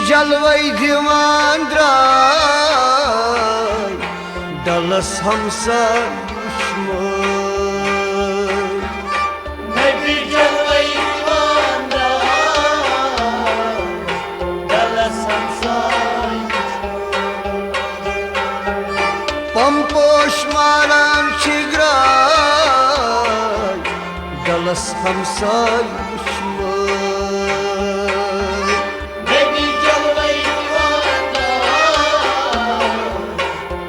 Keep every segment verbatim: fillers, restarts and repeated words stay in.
جلوے دِوان درٛاے ڈلس ہمساے وُچھمو۔ نبی جلوے دِوان درٛاے ڈلس ہمساے وُچھمو۔ پمپوش ماران چھِ گرٛاے ڈلس ہمساے وُچھمو۔ نبی جلوے دِوان درٛاے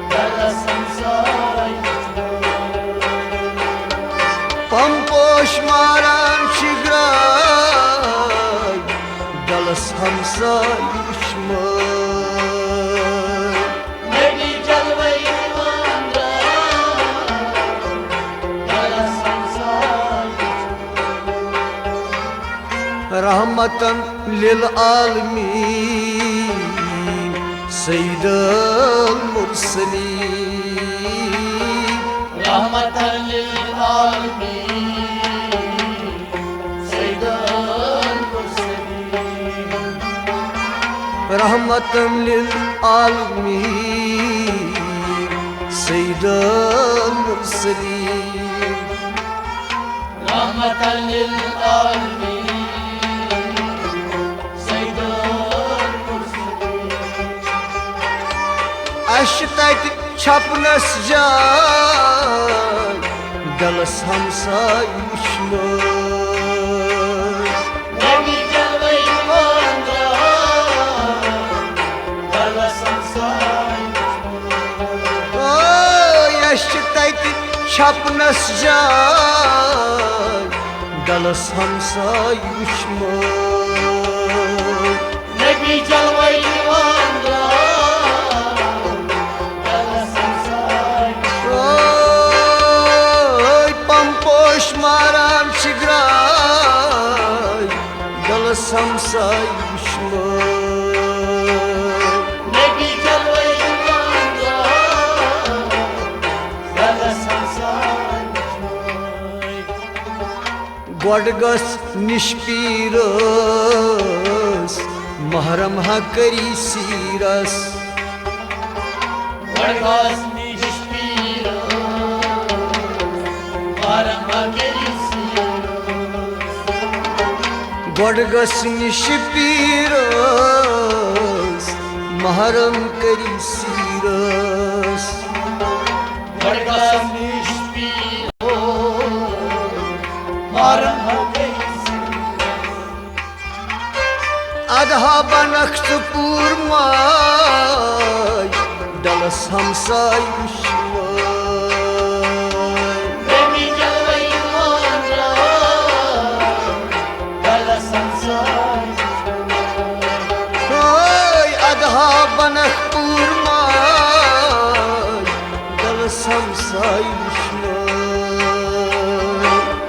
ڈلس ہمساے وُچھمو۔ پمپوش ماران چھِ گرٛاے ڈلس ہمساے وُچھمو۔ نبی جلوے دِوان درٛاے ڈلس ہمساے وُچھمو۔ رحمتن للعالمین سید المرسلین۔ رحمتن للعالمین سید المرسلین۔ رحمتن للعالمین سید المرسلین۔ رحمتن للعالمین سید المرسلین۔ اَسہِ چھِ تَتہِ چھپنس جاے ڈلس ہمساے وُچھمو۔ نبی جلوے دِوان درٛاے ڈلس ہمساے وُچھمو۔ اے، اَسہِ چھِ تَتہِ چھپنس جاے ڈلس ہمساے وُچھمو۔ نبی جلوے دِوان درٛاے ڈلس ہمساے۔ اے، پمپوش ماران چھِ گرٛاے ڈلس ہمساے وُچھمو۔ نبی جلوے دِوان درٛاے ڈلس ہمساے وُچھمو۔ گۄڈٕ گٔژھ نِش پیٖرس محرم ہا کٔری سیٖرس۔ گۄڈٕ گٔژھ نِش پیٖرس محرم ہا کٔری سیٖرس۔ گۄڈٕ گٔژھ نِش پیٖرس محرم کٔری سیٖرس۔ گۄڈٕ گٔژھ نِش پیٖرس محرم ہا کٔری سیٖرس۔ ادہا بنکھ ژٕ پوٗر ماے، ڈلس ہمساے وُچھماے۔ نبی جلوے دِوان درٛاے، ڈلس ہمساے وُچھماے۔ ہاے ادہا بنکھ پوٗر ماے، ڈلس ہمساے وُچھماے۔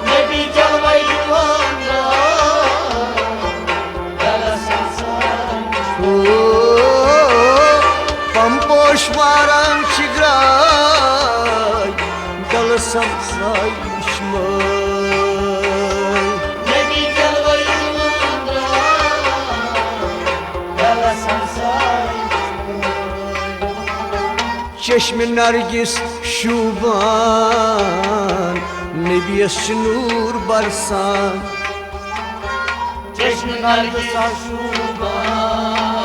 نبی جلوے دِوان درٛاے، ڈلس ہمساے وُچھماے۔ او، پمپوش ماران چھِ گرٛاے، ڈلس ہمساے وُچھماے۔ نبی جلوے دِوان درٛاے، ڈلس ہمساے وُچھماے۔ چشمِ نرگس شوٗبان، نبیَس چھُ نوٗر برسان۔ چشمِ نرگس شوٗبان،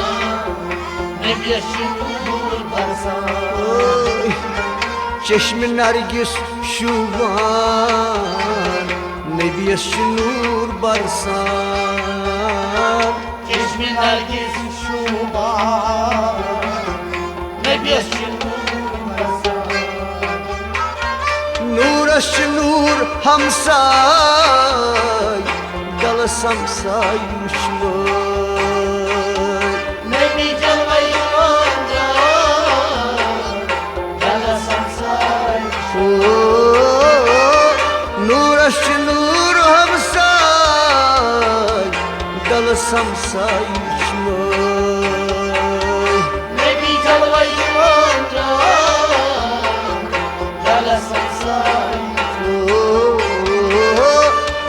نبیَس چھُ نوٗر برسان۔ اوے، چشمِ نرگس شوٗبان، نبیَس چھُ نوٗر برسان۔ چشمِ نرگس شوٗبان، نبیَس چھُ نوٗر برسان۔ نوٗرس چھُ نوٗر ہمساے، ڈلس ہمساے وُچھماے۔ نبی جلوے دِوان درٛاے، ڈلس ہمساے۔ او، نوٗرس چھُ نوٗر ہمساے، ڈلس ہمساے وُچھماے۔ نبی جلوے دِوان درٛاے، ڈلس ہمساے۔ او،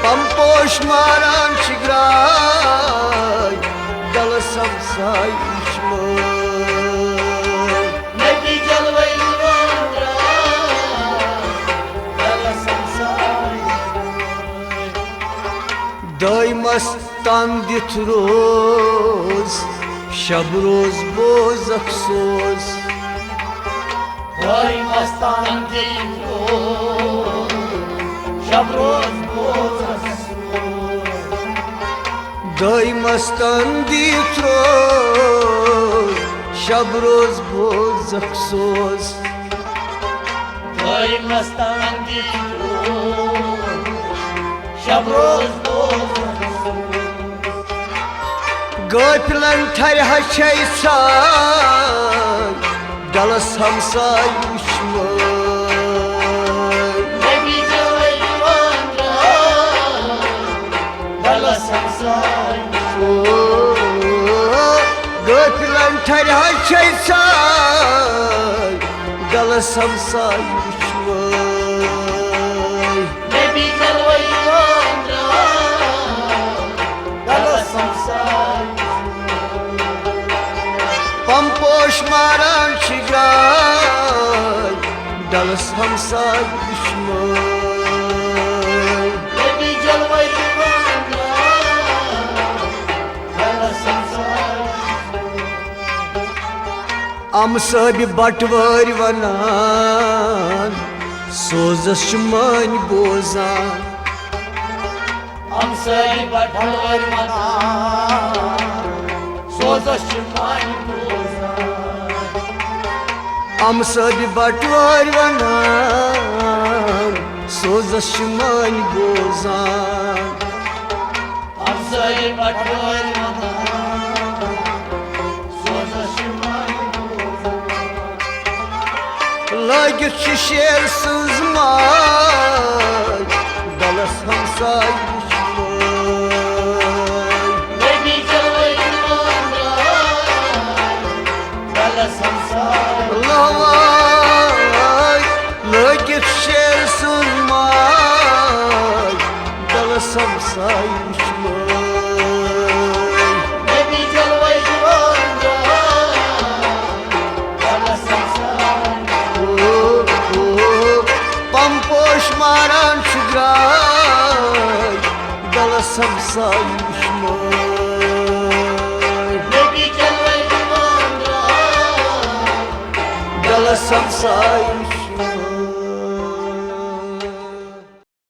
پمپوش ماران چھِ گرٛاے، ڈلس ساے وٕچھمٕژ۔ نبی جلوَے یِوان درٛاو، ڈلس ہمساے وٕچھمٕژ۔ دٲیمس تن دِتھ روز، شب روز بوز افسوس۔ دٲیمس تن دِتھ روز، شب روز بوز افسوس۔ دٲیمس تن دِتھ روز، شب روز بوز افسوس۔ دٲیمس تن دِتھ روز، شب روز بوز افسوس۔ غٲفلن ٹھرِ ہا چھے ساے، ڈلس ہمساے وٕچھمٕژ۔ نبی جلوَے یِوان درٛاو، ڈلس ہمساے۔ او، غٲفلن ٹھرِ ہا چھے ساے، ڈلس ہمساے وٕچھمٕژ۔ نبی جلوَے یِوان درٛاو، ڈلس ہمساے۔ پمپوش ماران چھِ گاے، ڈلس ہمساے وٕچھمٕژ۔ نبی جلوَے یِوان درٛاو، ڈلس ہمساے۔ امہٕ صٲبہِ بٹوٲرۍ ونان، سوزس چھِ مٲنۍ بوزان۔ امہٕ صٲبہِ بٹوٲرۍ ونان، سوزس چھِ مٲنۍ بوزان۔ امہٕ صٲبہِ بٹوٲرۍ ونان، سوزس چھِ مٲنۍ بوزان۔ ہمسایہِ بٹوٲرۍ ونان، سوزس چھِ مٲنۍ بوزان۔ لٲگِتھ چھِ شیر سٕنٛز ماے، ڈلس ہمساے وٕچھمٕژ۔ نبی جلوَے یِوان درٛاو، ڈلس ہمساے۔ لواے لٲگِتھ شیر سٕنٛز ماے، ڈلس ہمساے وٕچھمٕژ۔ نبی جلوَے یِوان درٛاو، ڈلس ہمساے۔ او، او، پمپوش ماران چھُ درٛاے، ڈلس ہمساے وٕچھمٕژ۔ نبی جلوَے یِوان درٛاو، ڈلس ہمساے۔